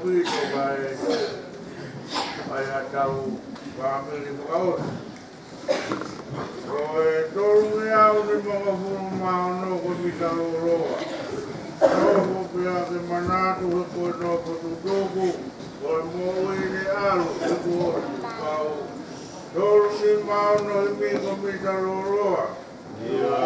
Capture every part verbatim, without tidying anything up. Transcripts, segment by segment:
Kuito mai, mai ʻa e tau fāmili fakaʻosi. Ko e tolungeau nimangofulu mā ono ko e mita lōloa. Nofo pē ʻa e manatu he ko e nofo tutuku, ko e moʻui ne ʻalu he kuo ʻosi. Pau tolu nima ono he mita lōloa. Ia,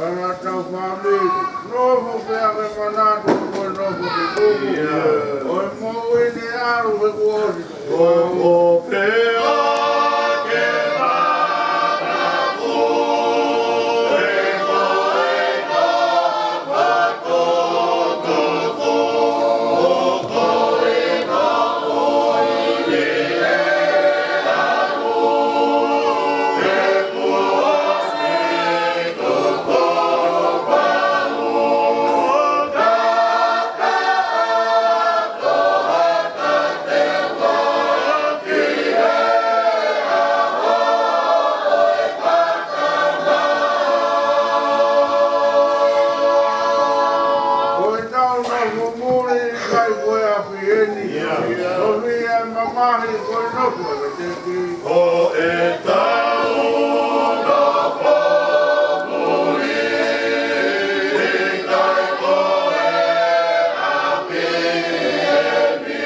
ʻa e tau fāmili, nofo pē ʻa e manatu ko e nofo tutuku. Ia, ko e moʻui ne ʻalu he kuo ʻosi. Nofo pē ʻa e manatu he ko e nofo tutuku, ko e moʻui ne ʻalu he kuo ʻosi. Ko e tau nofo muli ʻikai ko e ʻapi eni. Ia. Nofo ia mamahi ko e nofo ʻa e veteki. Ko e tau nofo muli ʻikai ko e ʻapi eni.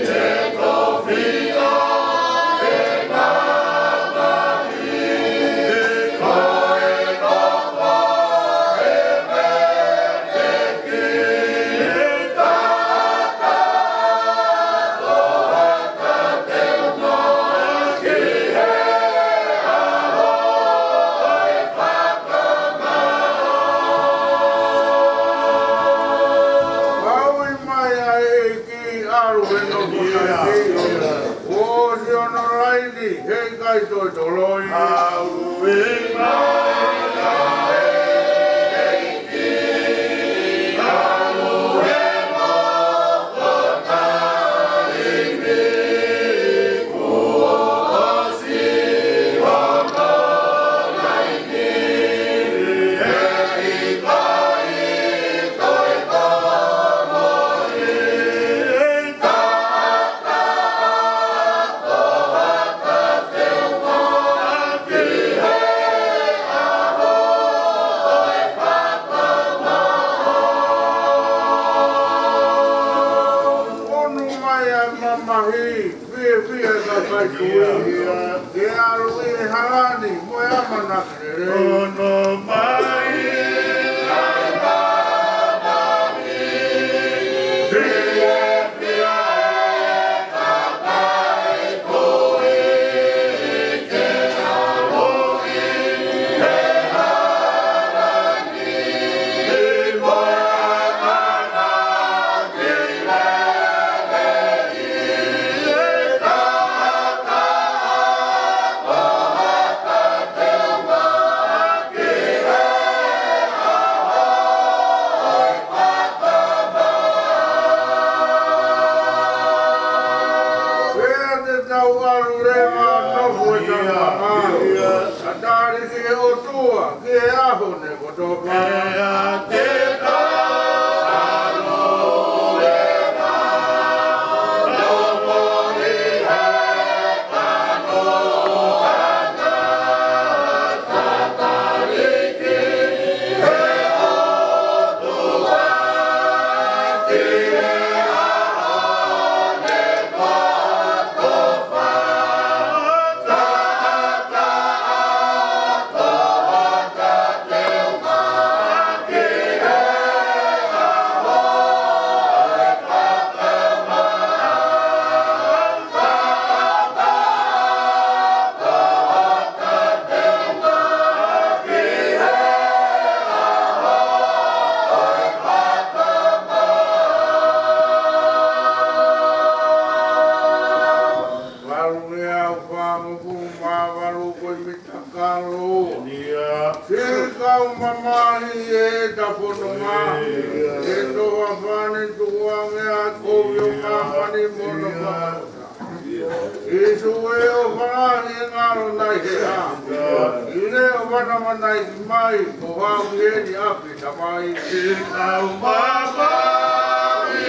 He tofiʻa e mamahi ko e nofo ʻa e veteki. Maui mai ʻa e ʻEiki ʻalu he nofo taimi. Kuo ʻosi hono laini, heʻikai toe toloi. Maui mai ʻa e Ono mai ʻa e mamahi, fiefia e kakai kui, ke ʻalu ʻi he hala ni mo e ʻamanaki lelei. Ono mai ʻa e mamahi, fiefia e kakai kui, ke ʻalu ʻi he hala ni mo e ʻamanaki lelei. Pea te tau ʻalu leva ʻo nofo ʻi he tangata. Ia. ʻA tali ki he ʻOtua, ki he ʻaho ni kotoa pē. Pea te tau ʻalu leva ʻo nofo ʻi he tangata, ʻa tali ki he ʻOtua, ki he ʻaho ni kotoa pē. Valu ngeau fāngofulu mā valu ko e mita kalo. Ia. Siʻi kau mamahi ʻi heʻeta fononga. Ia. ʻE toa fane tukuange ʻa e kovi ʻo māmani mo hono fakaʻosi. Ia. ʻIsu ē, ʻofa lahi e ngalo nai he ʻā. Ia. ʻI he ʻofa namanai mai, ko hau ʻi heni ʻapi Tamai. Siʻi kau mamahi.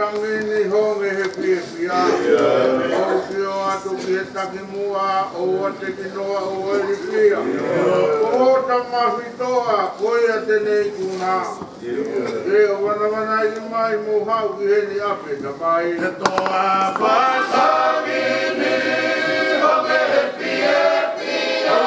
Angi ni honge he fiefia. ʻOua ʻe ō atu ki he takimuʻa, ʻoua te ke noa, ʻoua ʻe ilifia. Ko hota mafitoa, ko ia te ne ikuna. Ke ʻo vanavanaiki mai mo haʻu ki heni ʻa e Tamai. Ke toa fatongi ni honge he fiefia.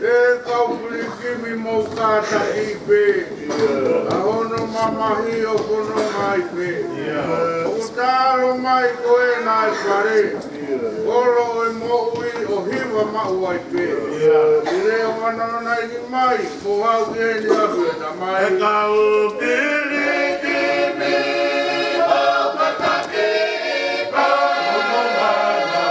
ʻE kau pilikimi, mou kātaki pē ʻa hono mamahi ʻo fononga ai pē. ʻOku talo mai ko ena ʻa e fale, holo ʻo e moʻui ʻo hiva maʻu ai pē. Ke ʻo vanavanaiki mai mo haʻu ki heni ʻa e Tamai. ʻE kau pilikimi, mou kātaki pē ʻa hono mamahi ʻo fononga ai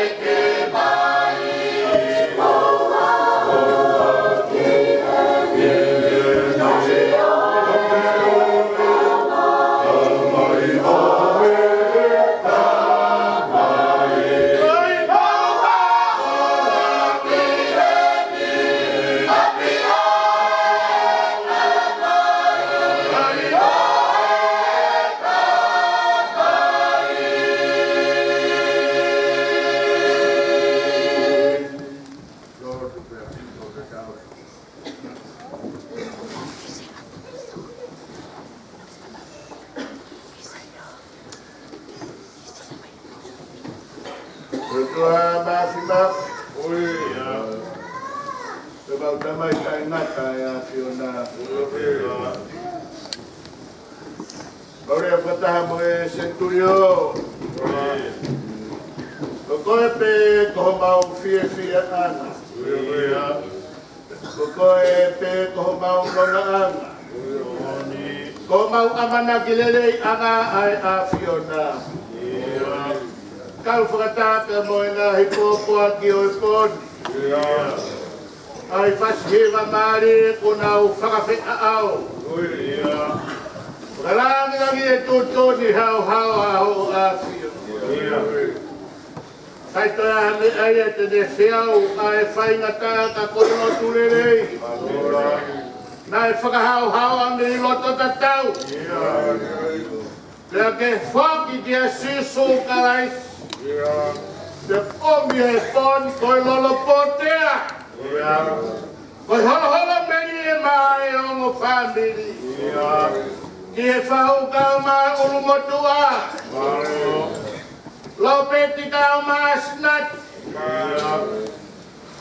pē. ʻOtua māfimafi, ʻoku mau tamai taʻengata ʻa e ʻAfiona. Mau lea fakataha mo e senituli. Ko koe pē ko homau fiefiaʻanga. Ko koe pē ko homau longaʻanga. Ko homau ʻamanaki leleiʻanga ʻa e ʻAfiona. Kau fakataha mo e ngaahi pōpoaki ʻo e pō ni. ʻA e fasi hiva mālie kuo nau fakafeʻao. Fakalangilangiʻi e tuʻutuʻuni haohaoa ʻa hoʻo ʻAfio. Kae toe ʻi ai ha meʻa ia te ne feau ʻa e faingataʻa ka ko e lotu lelei. Naʻe fakahaohaoa mei loto tatau. Pea ke foaki kia Sīsū Kalaisi. Te ʻomi he pō ni ko e lolopotea. Ko e holoholo melie maʻa e ongo fāmili. Ki he fahu kae ʻumaʻā ʻUlumotuʻa. Lopeti kae ʻumaʻā Sinati.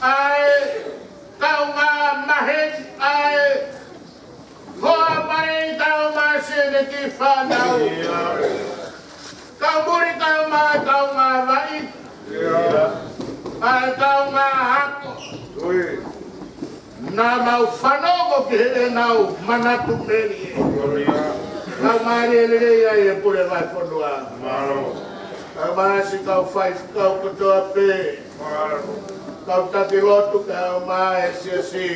ʻA e kaungā maheni, ʻa e hoa mai kae ʻumaʻā siʻene kiʻi fānau. Kau muli kae ʻumaʻā e kaungā vai. ʻA e kaungā ako. Naʻa mau fanongo ki heʻenau manatu melie. Kau mālie lelei ai e pule vahefonua. Kau mālie siʻi kau faifekau kotoa pē. Kau taki lotu kae ʻumaʻā e siasi.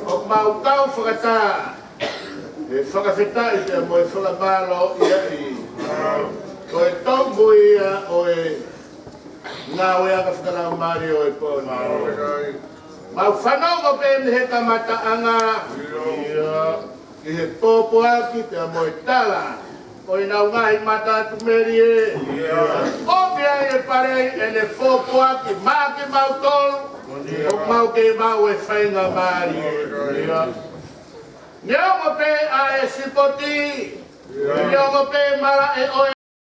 ʻOku mau kau fakataha he fakafetaʻi pea mo e fakamālōʻia. Ko e tomuʻa ia ʻo e ngāueʻanga fakalaumālie ʻo e pō ni. Mau fanongo pē mei he kamataʻanga. ʻi he pōpoaki pea mo e tala ʻo ʻenau ngaahi mataʻi melie. ʻOmi ai ʻe Palei ʻene pōpoaki maʻa kimautolu, ʻoku mau kei maʻu e faingamālie. Neongo pē ʻa e sipoti, neongo pē malaʻe ʻo e